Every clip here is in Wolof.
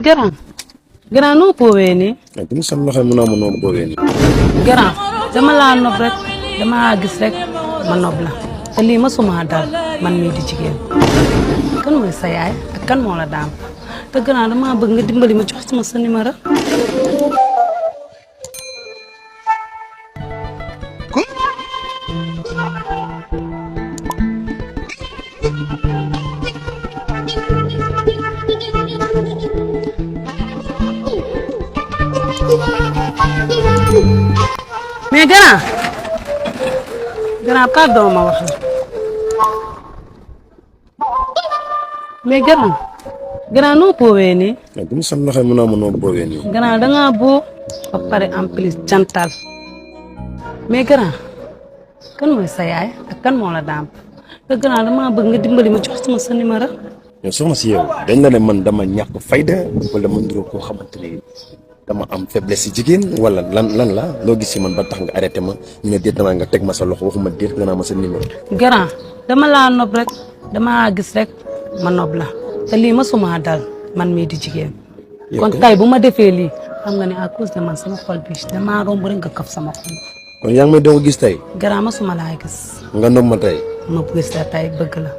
Grand grand noo poowee nii. Ini sama loxo mu naa ma noo poowee nii. Grand dama laa nopp rek dama gis rek ma nopp la te lii masuma dal man mii di jigéen kan mooy sa yaay ak kan moo la daam te grand dama bëgg nga dimbali ma jox sama sa numéro. mais grand pardon ma wax la mais grand noo poowee nii. Ini sama loxo mu naa ma noo poowee nii. grand dangaa boo ba pare en plus jantal mais grand kan mooy sa yaay ak kan moo la daam te grand dama bëgg nga dimbali ma jox sama sa numéro. yow soxna si yow dañ la ne man dama ñàkk fayda wala man nduroo koo xamante ni dama am faiblesse si jigéen wala lan la loo gis si man ba tax nga arrêté ma ñu ne déet damaa nga teg ma sa loxo waxuma déet nga naa ma sa numéro. grand dama laa nopp rek dama gis rek ma nopp la te lii masuma dal man mii di jigéen. kon tay bu ma defee lii xam nga ne à cause de man sama xol bi damaa romb rek nga kaf sama xol. kon yaa ngi may doog gis tey. grand masuma laa gis. nga nopp ma tey. ma gis la tey bëgg la.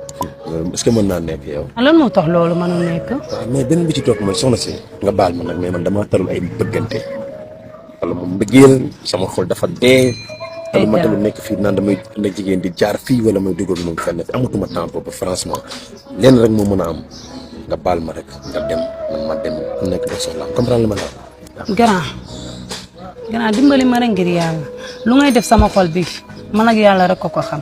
est-ce que mën naa nekk yow. lan moo tax loolu mënul nekk. waaw mais benn bi ci topp mooy soxna si nga baal ma nag mais man damaa talul ay bëggante wala moom mbëggeel sama xol dafa dee. ay ma talul nekk fii naan damay ànd ak jigéen di jaar fii wala may dugal moom fenn fi amatuma temps boobu franchement lenn rek moo mën a am nga baal ma rek nga dem man ma dem ku nekk def soxla comprendre ma la. grand dimbali ma rek ngir yàlla lu ngay def sama xol bi man ak yàlla rek ko xam.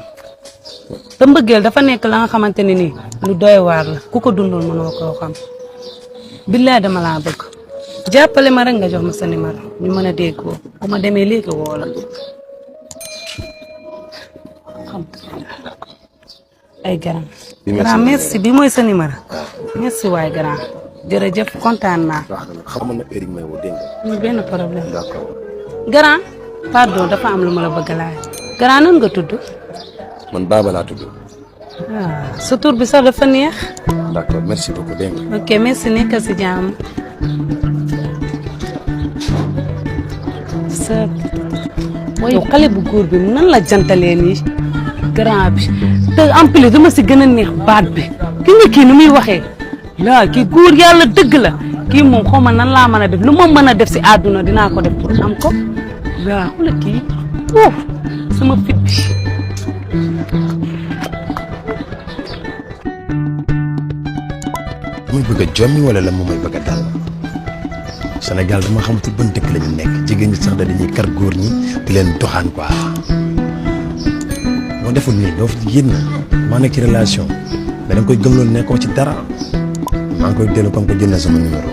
te mbëggeel dafa nekk la nga xamante ne nii lu doy waar la ku ko dundul mënoo koo xam billaay dama laa bëgg jàppale ma rek nga jox ma sa numéro ñu mën a déggoo bu ma demee léegi woo la ay grand merci bi mooy sa numéro merci waay grand jërëjëf kontaan naa. xam nga nag heure yi may woo dégg nga. benn problème. d'accord. grand pardon dafa am lu ma la bëgg laaj grand nan nga tudd. man Baba laa tudd. sa tur bi sax dafa neex. d'accord merci beaucoup dégg nga. ok merci nekk si jàmm. sa yow xale bu góor bi nan la jantalee nii grand bi te en plus dama si gën a neex baat bi ki nga kii ni muy waxee laa kii góor yàlla dëgg la kii moom xaw ma nan laa mën a def lu ma mën a def si àdduna dinaa ko def pour am ko waaw xoolal kii sama fit bi. damay bëgg a jommi wala la moom may bëgg a dal Sénégal dama xamante ban dëkk la ñu nekk jigéen ñi sax da dañuy kar góor ñi di leen doxaan quoi moo deful nii doo fi yéen maa nekk ci relation mais da nga koy gëm loolu nekkoo ci dara maa ngi koy dellu comme que jël na sama numéro.